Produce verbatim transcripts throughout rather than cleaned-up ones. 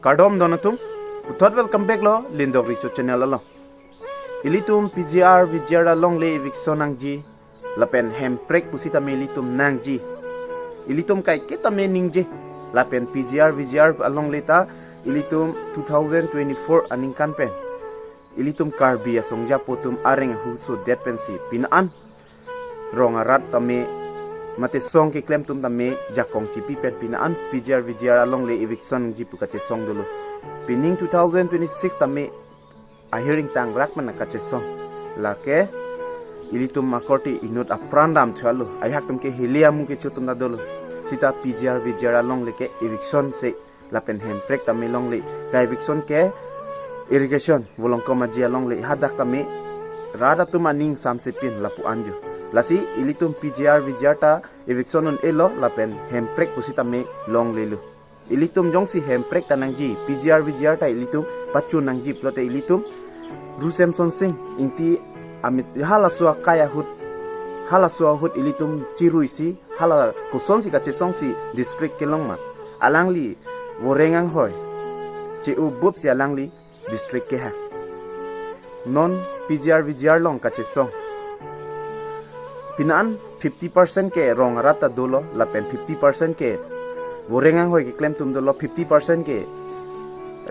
Kardom don atum, puthot welcome back lo Lindok Recho channel along. Ilitum P G R V G R alongle eviction nangji, lapen hemprek pusitame ilitum nangji. Ilitum kaiketame ningje, lapen P G R V G R alongle ta ilitum two thousand twenty-four aningkan pen ilitum Karbi asongja apo atum areng ahuso det pensi pine-an rong arat tame mate song keklem atum tame jakong chipi pen pine-an P G R V G R alongle eviction nangji pu kachesong dolo. Pining two thousand twenty-six tame ahiring tangrak mana kachesong. Lake ilitum akorte inut apran damthu alo. Ajahak atum ke hili amu kecho atum ta dolo. Sita P G R V G R alongle ke eviction se lapen hemprek tame longle. Ka eviction ke irrigation, Volongkom Aji alongle hadak tame rat atum aning samse pin lapu-an jo. Lasi ilitum P G R V G R ta eviction un-elo lapen hemprek pusitame longlelo. Ilitum jongsi hemprek ta nangji, P G R V G R ta ilitum pachun nangji pulote ilitum Ru Semson Sing Ingti amit halaso akai ahut, halaso ahut ilitum chiruisi, hala kosonsi kachesongsi district kelong ma. Alangli Voreng Anghoi che-o bupsi alangli district kehang. Non P G R V G R along kachesong. Pine-an fifty percent ke rong arat ta dolo, lapen fifty percent ke Voreng Anghoi keklem atum dolo, fifty percent ke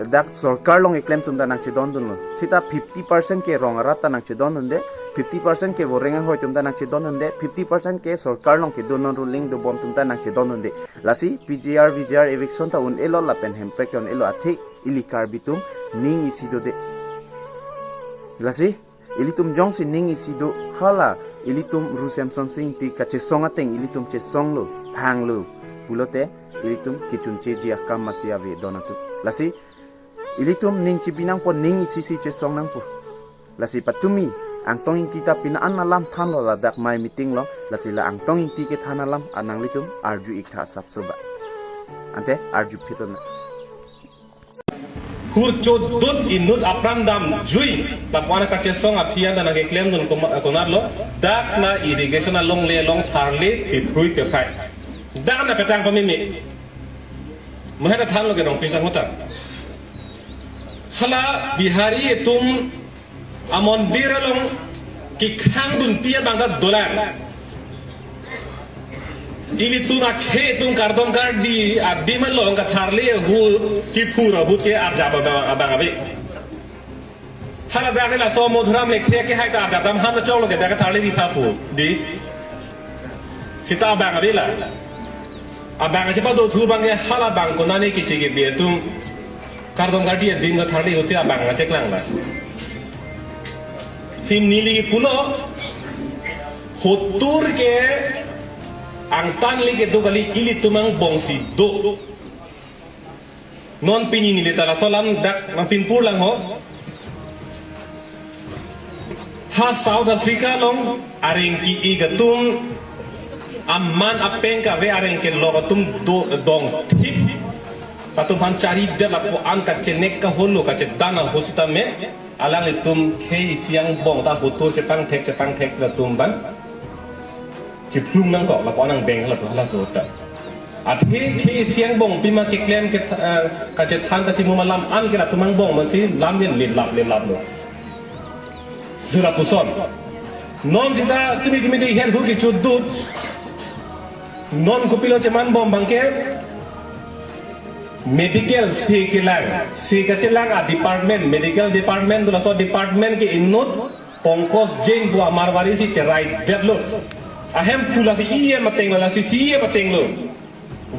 dak sorkar along keklem atum ta nangchedondunlo. Sita fifty percent ke rong arat ta nangchedondunde, fifty percent ke Voreng Anghoi atum ta nangchedondunde, fifty percent ke sorkar along kedo, non ruling dobom atum ta nangchedondunde. Lasi P G R V G R eviction ta un-elo lapen hemprek ta un-elo athe ili Karbi atum ning isi dode. Lasi ilitum jongsi ning isi do, hala ilitum Ru Semson Sing Ingti kachesong ateng ilitum chesonglo, hanglo pulote ilitum kechuncheji akam masi ave don atum. Lasi ilitum ning chibi nangpo, ning isi si chesong nangpo. Lasi patumi Angtong Ingti ta pine-an alam thanlo ladak mai meeting along. Lasi la Angtong Ingti kethan alam nanglitum arju-ik tha asapso ba. Ante arju phitona. Hur chodut inut apran damjui, lapu-an kachesong aphi an ta nangkeklemdun koma-, konatlo, dak na irrigation alongle along tharle pephrui pephai. Dak na petang pameme. Mahera thanlo ke dong pisang hutan. Hala Bihari atum amondir along kekhangdunpi abang ta dolang. Ilitum akhei atum kardom kardi adim along katharle ahut kiphur ahut ke arjap abang, abang ave. Hala dak ke laso Madhuram Lekthe akhei ta arjap dam, ham na choklo ke dak katharle di thapu di. Sita abang ave la. Abang chepado thu abang ke hala abang konane kichi ke bi atum kardom kardi adim katharle ahut si abang cheklang la. Si neli pulo hotur ke angtan le kedo kali, ilitum angbong si do. Non pini neli ta laso alam dak nangpinpur lang ho. Ha South Africa along areng ki-ik atum aman apeng kave areng kelok atum do dongthip atum aphan charidet lapu-an kachenek kaholo kachedan ahut sitame alanglitum khei isi angbong ta hotur chepangthek chepangthek latum abang chiplung nangkok lapu-an angbeng lapu halaso ta. Athe khei isi angbong pima keklem ke, eh, kachethan kachimum alam an ke latum angbong masi lam yen lelap lelap lo. Jura puson. Non sita tumi tumi di hen hu kechodut. Non kopilo chemanbom abang ke medical si kelang, si kachelang a department, medical department, laso department ke inut Pankaj Jain pu a-Marwari si cheraidetlo. Ahemphu lasi E M atenglo, lasi C E M atenglo.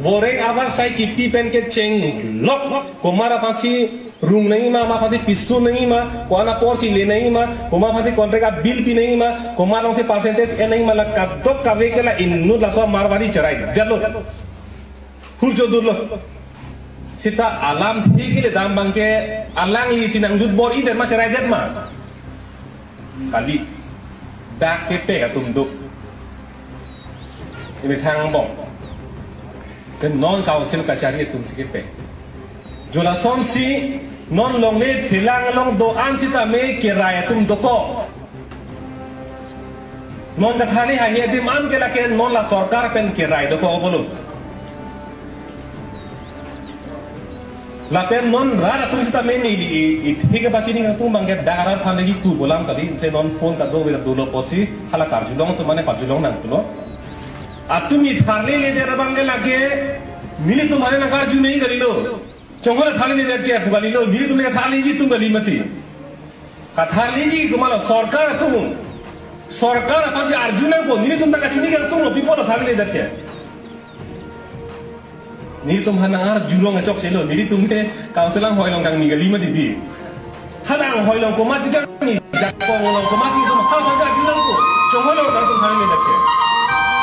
Voreng avarsai kipi pen kechenglok, komat aphansi rung nangji ma, komat aphansi piso nangji ma, ko-an aporsi le nangji ma, komat aphansi contract a-bill pi nangji ma, komat alongsi percentage en nangji ma, la kadokave ke la inut laso Marwari cheraidetlo. Hur chodutlo. Sita alam thik le dam abang ke alangli si nangdut bor-idet ma cheraidet ma. Kali. Dak kepek atum do. Imethang angbong. Ke non council kachari atum si kepek. Jo lasonsi non longle phelang along do-an sitame kerai atum dokok. Non kathani hahi adim an ke lake non la sorkar pen kerai dokok pulo. Lapen non rat atum sitame neli i, i, ithik apachini kangtung abangke dak arat aphan lagi tu bolam kali, te non phone kado vira dolo pusi hala karjulong atum mane pajulong nangpulo. Atum i tharli ledet abangke lake nelitum aphan nangkarju nangji kalilo. Chonghor tharli ledet ke pu kalilo, nelitum le tharliji atum kali mati. Katharliji komatlo, sorkar atum. Sorkar aphansi arju nangpo, nelitum ta kachini kangtunglo, pi apot tharli ledet ke. Nelitum aphan nangarjulong achokchelo, nelitum ke council anghoi along kangni kali mati di. Hala anghoi along komatsi kangni, jakong along komatsi itum ha aphansi arju nangpo. Chonghor along nangtum tharli ledet ke.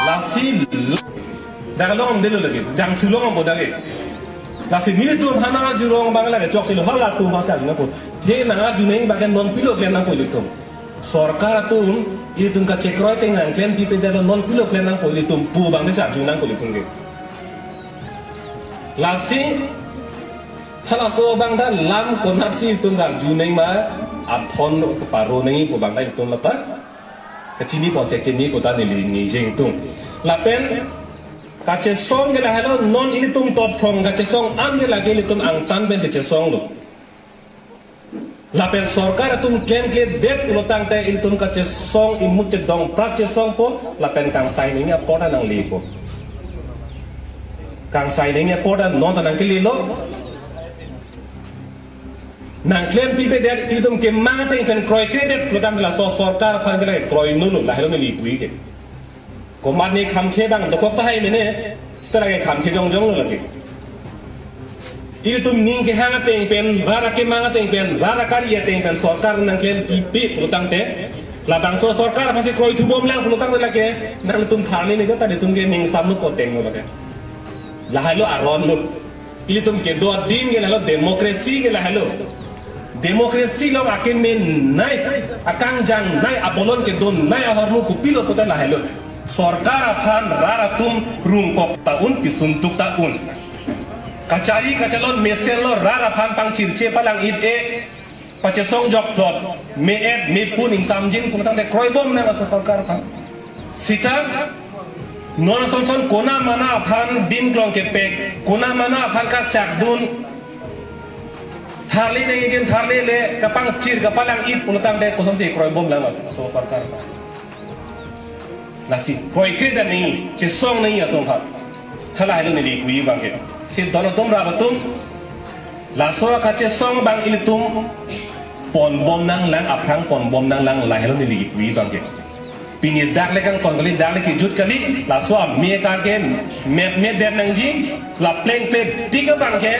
Lasi dak along delo lagi, jangthu along boda ke. Lasi nelitum aphan nangarjulong abang lake chokchelo, halatum aphansi arju nangpo. The nangarju nangji abangke non pilo klem nangpo ilitum. Sorkar atum ilitum kachekroi ateng nangklem pipedetlo, non pilo klem nangpo ilitum pu abangke arju nangpo ilitum ke. Lasi halaso abang ta lam konatsi ilitum karju nangma, athon paro nangji pu abang ta ilitum lata kachini ponsi keme pu ta neli ningjeng tung. Lapen kachesong ke lahelo, non ilitum totphrong kachesong an ke lake ilitum angtan pen chechesonglo. Lapen sorkar atum klemkledet pulotangte ilitum kachesong, imut chedongprak chesongpo, lapen kangsai nangji apor ta nanglepo. Kangsai nangji apor ta non ta nangkelelo. Nangklem pipedet, ilitum kemang ateng pen kroikredet pulotangte laso sorkar aphan ke lake kroinulo, lahelo neli pu-i ke. Komat ne khamkhe abang dokok tahai mene, seta lake khamkhe jongjonglo lake. Ilitum ning kehang ateng pen, rat akemang ateng pen, rat akari ateng pen sorkar nangklem pipe pulotangte, labangso sorkar aphansi kroithu bomlang pulotangte lake nanglitum tharli ledet ta nelitum ke ning samlo potenglo lake. Lahelo aronlo. Ilitum kedo adim ke lahelo, democracy ke lahelo. Democracy along akemenei, akangjangnei, abolon kedonei ahormu kopilo puta lahelo. Sorkar aphan rat atum rungkok ta un, pisuntuk ta un. Kachari kachalon mesenlo, rat aphan pangchirche palang-it-e, pachesong jokplot, me-et mepun ingsamjin pulotangte kroibom nang laso sorkar aphan. Seta non asonson kona mana aphan din klong kepek, kona mana aphan kachakdun, tharli nangji din tharlile, kapangchir kapalang-it pulotangte kosonsi kroibom nang laso sorkar aphan. Lasi kroikredet nangji, chesong nangji atum aphan. Halahelo neli pu-i abangke. Si don atum rap atum, laso kachesong abang ilitum ponbom nanglang, aphrang ponbom nanglang, lahelo neli pu-i abangke. Pini dak le kangton kali, dak le kejut kali, laso ame karke mepmedet nangji, laplengpedet abangke,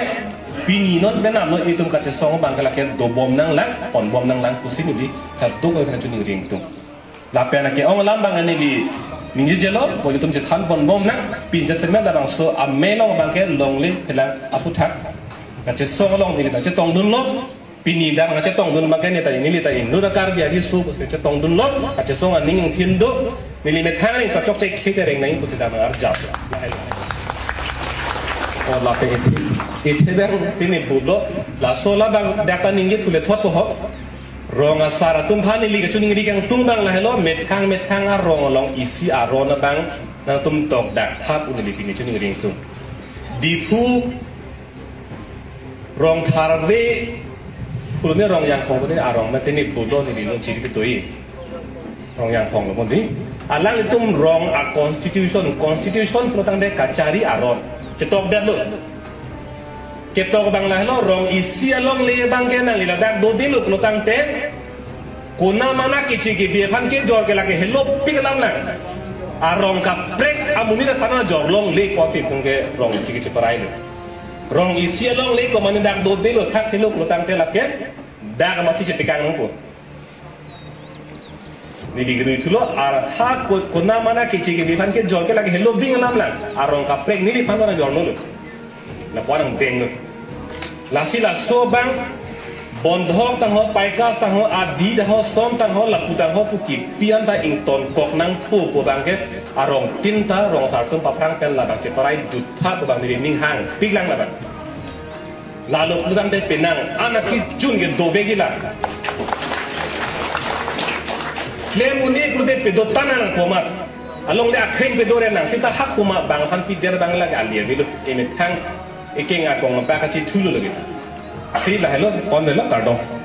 pini non penap non itum kachesong abangke lake dobom nanglang, ponbom nanglang pusi neli kadokave aphan choningri ingtung. Lapen ake-ong alam abang neli ningjejelo, pu ilitum chethan ponbom nang, pini jasemet labangso ame along abangke longle phelang aphuthak. Kachesong along neli ta chetongdunlo, pini dak nangchetongdun abangke neta neli ta inut a Karbi ariso pusi chetongdunlo, kachesong aning ingthin do, neli methang ning kachokche khete reng nangji pusi dak nangarjap. O lapen ithi, ithi abang pini bulo, laso labang dak ta ningje thule thotpo ho. Rong asar atum aphan neli kachoningri kangtung abang lahelo, methang methang arong along isi aron abang nangtum tokdak tha pu neli pini choningri ingtung. Diphu, Rongtharve, pulone Rongyangkhong pulone arong mate ne pulo neli longchiri ketoi. Rongyangkhong lo modi. Alanglitum rong a-constitution, constitution pulotangte kachari aron. Chetokdetlo. Ketok abang lahelo, rong isi alongle abangke nangli ladak dodelo pulotangte, kona mana keche kebi aphan kejor ke lake helopik alam lang. Arong kaprek amonit aphan jorlongle pusi itum ke rong isi kecheparailo. Rong isi alongle komane dak dodelo thak helo pulotangte lake dak amatsi chetekang nangpo. Neli kiri thulo, ar ha ko-, kona mana keche kebi aphan kejor ke lake helopik alam lang. Arong kaprek neliphan mana jornolo. Lapu-an nangdenglo. Lasi laso abang bondhok tangho, paikas tangho, adi tangho, som tangho, lapu tangho pu kipi anta ingtonkok nangpo pu abangke arong tin ta rong asar atum paphrang pen labang cheparai dut tha pu abang neli ning hangpik lang labang. Lalo pulotangte penang anak kejun ke dovekji la. Klem un-e pulote pedotan nangpo ma. Alongle akheng pedore nang seta hak pu ma bang aphan pidet abang lake ali avelo. Emethang ekeng akong abang kachithulo lake. Si lahelo, ponvelo, kardom.